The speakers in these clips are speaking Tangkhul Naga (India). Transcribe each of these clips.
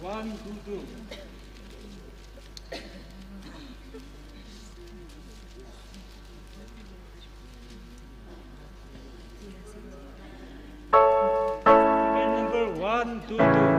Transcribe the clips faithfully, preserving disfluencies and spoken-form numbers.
One, two, two. Number one, two, two.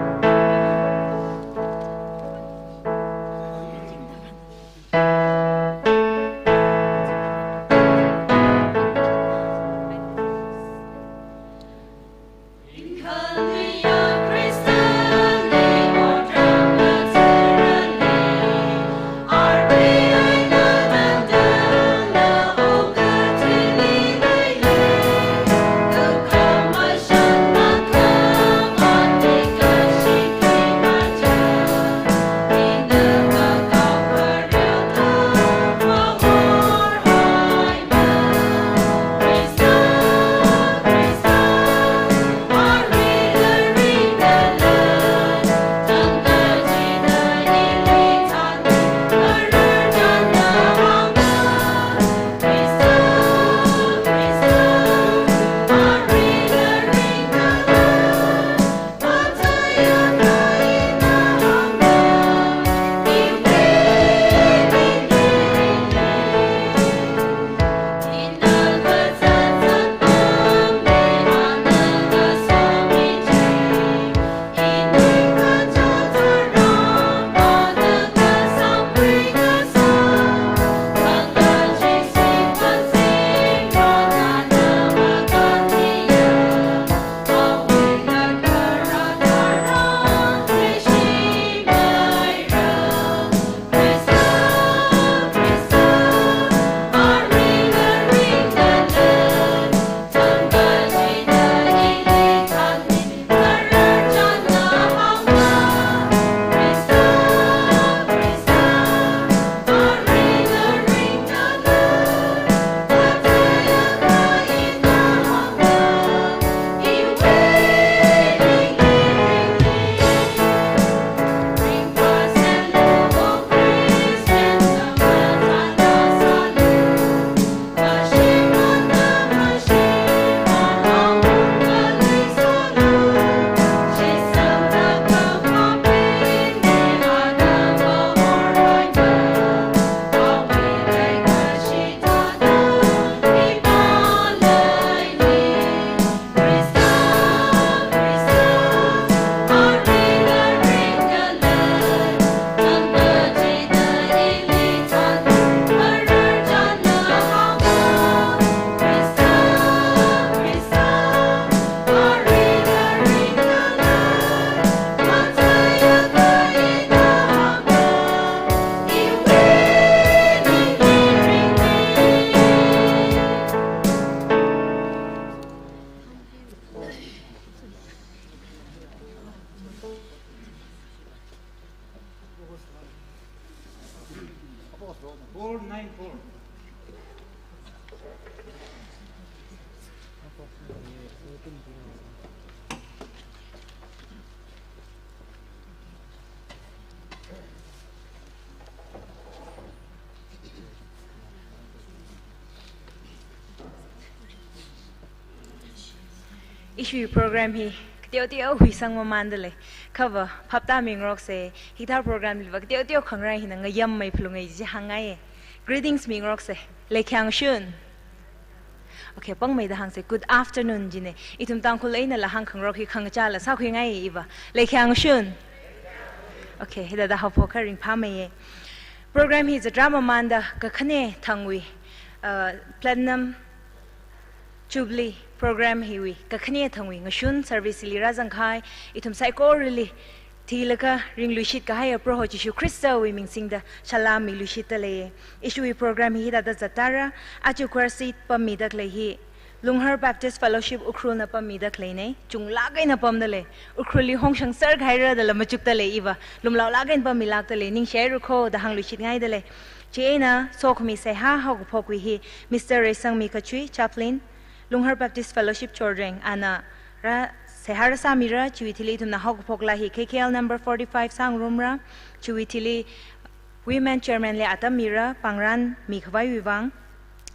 Four nine four. Ishiwui program hi kateoteo huisang mamānda lei. Khava phaptāmingarokse, hithā program liva kateoteo khangarā hina ngayammei phalungai chi hāngngaiye. Greetings mingarokse. Leikhayāngshun. Okay, pāngmeida hāngse, good afternoon jine. Ithum Tangkhul einala hāngkhangarok hi khangachāla sākhuingaiye iva. Leikhayāngshun. Okay, hithāda haophok kha ringphāmeiye. Program hi zatrā mamānda kakhane thangwui, uh, Platinum Jubilee program hiwui kakhane thangwui ngashun service li rāzangkahai ithum saikorali thilaga ringluishit kahaiya Proho Jishu Khristawui ming singda salām miluishitta lei. Ishiwui program hi hithāda zattāra, aja choir seat pammida khalei hi Lunghar Baptist Fellowship Ukhrulna pammida khaleine, chunglāk eina pamda lei. Ukhrulli hongshangser kahaira dala machukta lei iva, lumlaolāk eina pammilākta lei, ningshairakho da hāngluishitngaida lei. Chieina sokhami seihā haokaphokwui hi Mister Reisangmi Kachui, Chaplain, Lunghar Baptist Fellowship Chorjeng, ana rā seihā rāsāmira, chiwui thili ithumna haokaphokla hi K K L number forty-five sāngarumra, chiwui thili Women Chairman li atam mira, pāngran mikhavaiwui vang.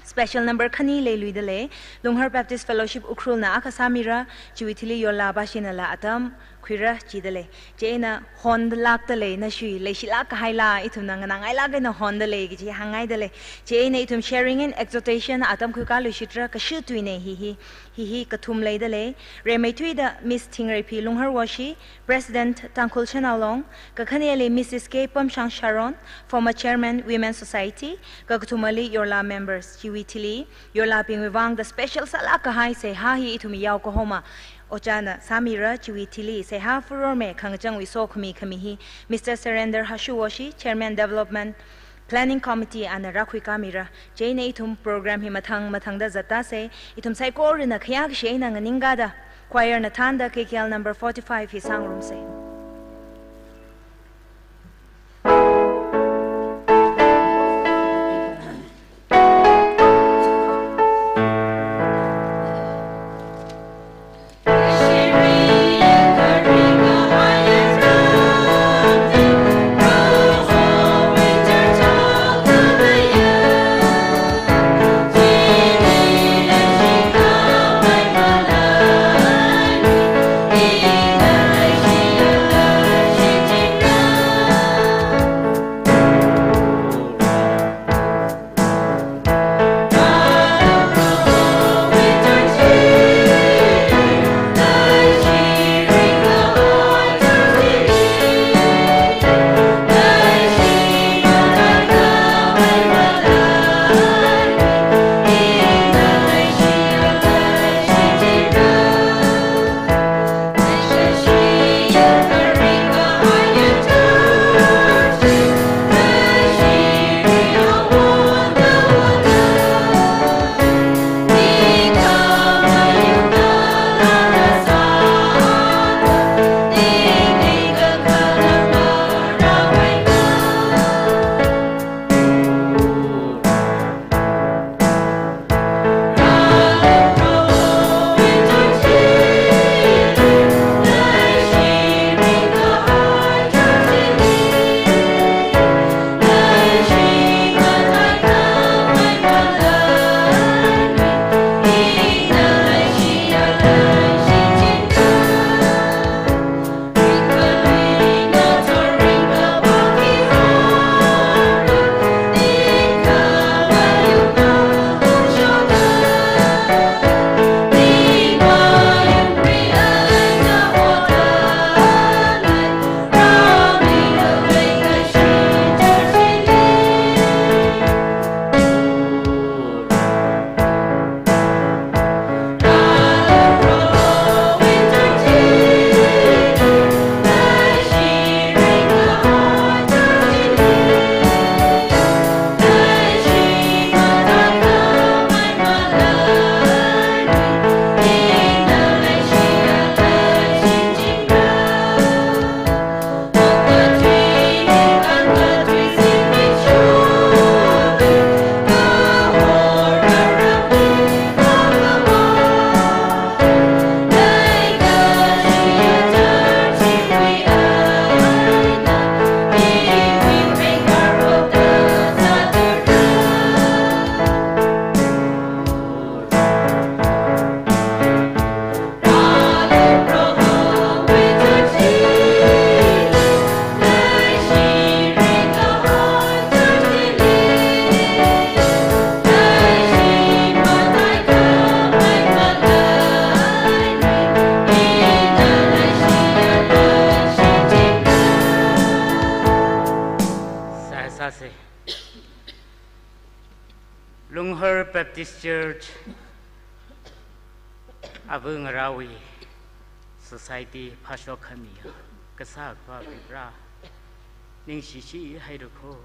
Special number khani leiluida lei, Lunghar Baptist Fellowship Ukhrulna akha sāmira, chiwui thili Yola Bashinala atam, pira jidalei. Chieina honda lākdalei, nashui leishilāk kahaila, ithumna nganāngailāk eina hondalei kaji hāngngaidalei. Chieina ithum sharing and exhortation atam khuikāluishitra, kashu tuina hi hi, hi hi kathum leidalei. Rimeithuida Miss Thingreiphi Lungharwoshi, President Tangkhul Shanao Long, kakhaneli Missus K Pamshang Sharon, former Chairman Women Society, kakathumali Yorla members, chiwui thili, Yorlabingwui vang the special sālāk kahai seihā hi ithum yao kahoma, ojāna sāmira, chiwui thili seihā furorme khangachangwui sokhami khami hi Mister Surrender Hashuwoshi, Chairman Development Planning Committee ana rākhuikāmira. Chieina ithum program hi mathang mathangda zattāsei, ithum saikorana khayākashi eina nganingkāda, choir na thānda K K L number forty-five hi sāngarumsei. Sāsei. Lunghar Baptist Church ava ngarāwui society phāshok khami, Kasā Akhava Varivara, ningshishi haira kho.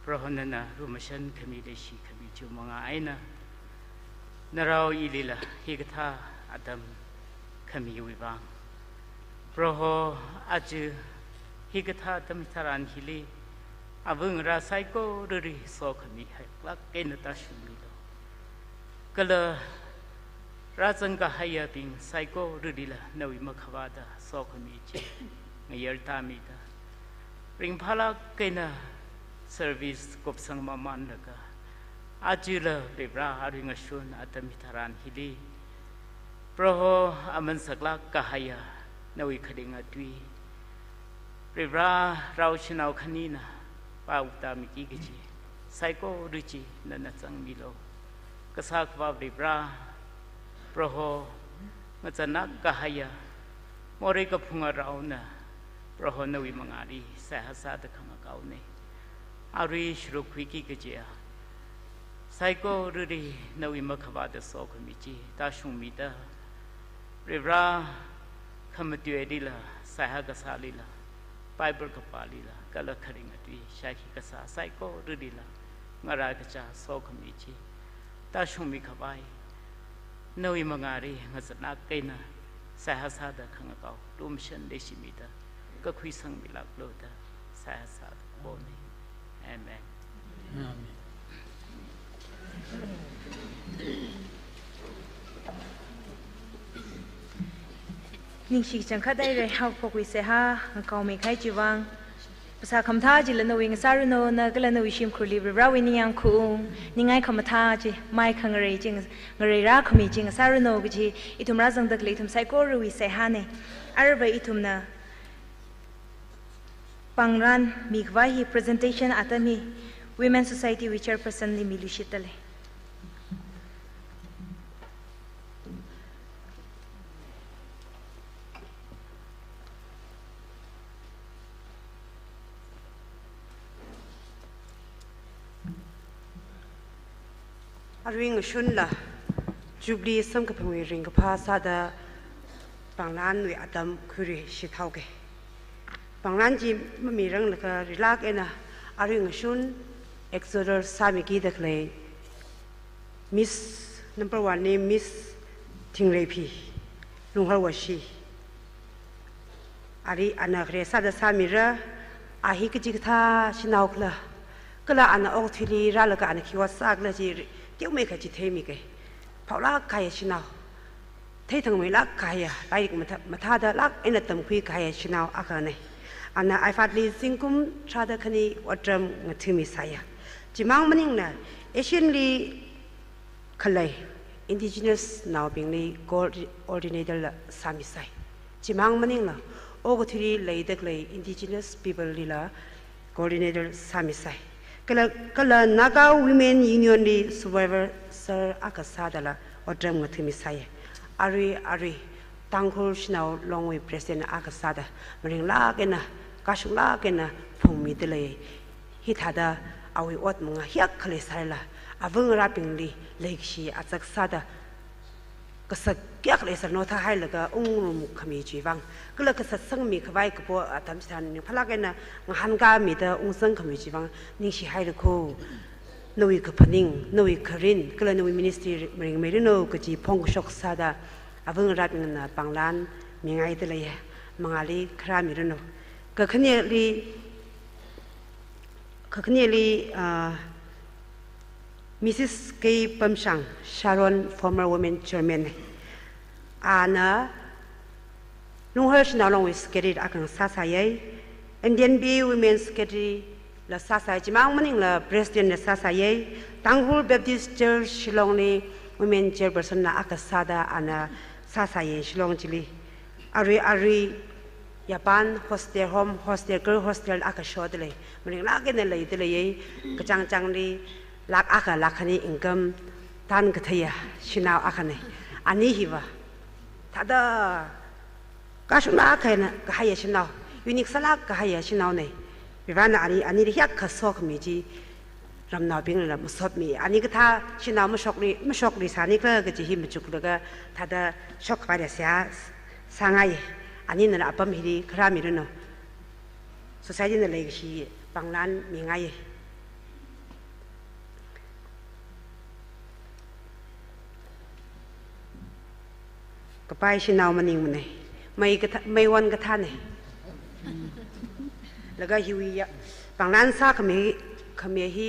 Proho nana rumashan khami leishi khami chi manga eina narao ilila hikathā atam khamiwui vang, Proho aja hikathā atam tharan hili ava ngarā saikorali sokhami hailāk eina tāshungmilu. Kala rāzang kahaiyabing saikoralila nawui makhavāda sokhami chi ngayar tāmida, ringphālāk eina service kupsang mamanlaga, ajala Varivara arui ngashun atam hitharan hili, Proho aman saklāk kahaiya nawui kharinga tui. Varivara, rao shanao khanina pao tāmiki kaji saikora chi nana zangmilu. Kasā Akhava Varivara, Proho, ngazanlāk kahaiya morei kaphunga raona, Proho nawui mangāli seihā sāda khangakaona. Arui sharuk khuiki kajiya saikorali nawui makhavāta sokhami chi tāshungmida, Varivara, khamatuilila, seihā kasālila, Bible kapālila, kala kharinga tui shākhi kasā saikoralila ngarā kachā sokhami chi tāshungmi khavai, nawui mangāli ngazanlāk eina seihā sāda khangakao lumashan leishimida kakhui sangmilāklu da seihā sāda kapona. Amen. Amen. Ningshi kachangkhat haira, haophokwui seihā ngakaomi kahai chiwui vang. Phasā khamathā chila nawui ngasāranu, na kala nawui shimkhurli Varivarawui ningyāng khaung, ningai khamathā chi, mai khangarei chi, ngarei rākhami chi ngasāranu kaji ithum rāzangda khalei ithum saikorawui seihāna. Arui ithumna pangran mikhavai hi presentation atam hi Women Society wui chairperson li miluishitdalei. Arui ngashunla Jubilee samkaphangwui ringkaphā sāda pangranwui atam khuirishit haoga. Pangran chi mamiranglaga rilāk eina arui ngashun executor sāmikida khalei Miss number one li Miss Thingreiphi Lungharwashi. Arui ana khare sāda sāmira, a hi kachikathā shanao khala, kala ana okathuili rālaga ana khi ot sākhala chi teomeikha chitheimiga. Phaolāk kahaiya shanao, theithangmeilāk kahaiya, lairik mathā, mathādalāk eina tamkhui kahaiya shanao akhana. Ana IFAD li zingkum tharāda khani otram ngathami sāya. Chimang maningla, Asian li khalei indigenous naobingli coordinator la sāmi sai. Chimang maningla, okathuili leida khalei indigenous people lila coordinator sāmi sai. Kala, kala Naga Women Union li supervisor akha sādala otram ngathami sai. Arui, arui Tangkhul Shanao Longwui president akha sāda maringlāk eina, kashunglāk eina phungmidalei. Hithāda awui ot mangā hiyākha leisālala, avāngarābingli leikashi azak sāda kasak kayākha leisālala naothā hailaga ungngarum khami chiwui vang, kala kasatsangmi khavai kapo atam chitharan ningphālāk eina ngahānkāmida ungzang khami chiwui vang ningshi haira ko. Nawui kaphaning, nawui kharin, kala nawui ministry maringmeiranu kaji phongkashok sāda avāngarābingna pangran mingaidalei, mangāli kharā miranu. Kakhaneli, kakhaneli, ah, Missus K Pamshang, Sharon, former women chairman. Ana Lunghar Shanao Longwui secretary akha sāsāya, N D N B women secretary la sāsāya, chimang maningla president la sāsāya, Tangkhul Baptist Church Shillong li women chairperson la akha sāda ana sāsāya Shillong chili. Arui, arui yapan hostel, home hostel, girl hostel akha shodalei. Maringlāk eina leidalei, kachangchangli lakh akha lakh khani income tānkatheiya shanao akhana. Ani hiva thāda kashunglāk eina kahaiya shanao, unique sālāk kahaiya shanaona. Varena ani, anili hiyākha sokhami chi ramnaobingla masotmi. Ani kathā shanao mashokli, mashokli sānikhala kaji hi machuklaga thāda shokkhavaila seihā sāngai. Aninala apam hili kharā miranu. Society na leikashi pangran mingai. Kapai shanao maningmana. Mei kathā, meiwon kathāna. Laga hiwui ya, pangran sākhami, khami hi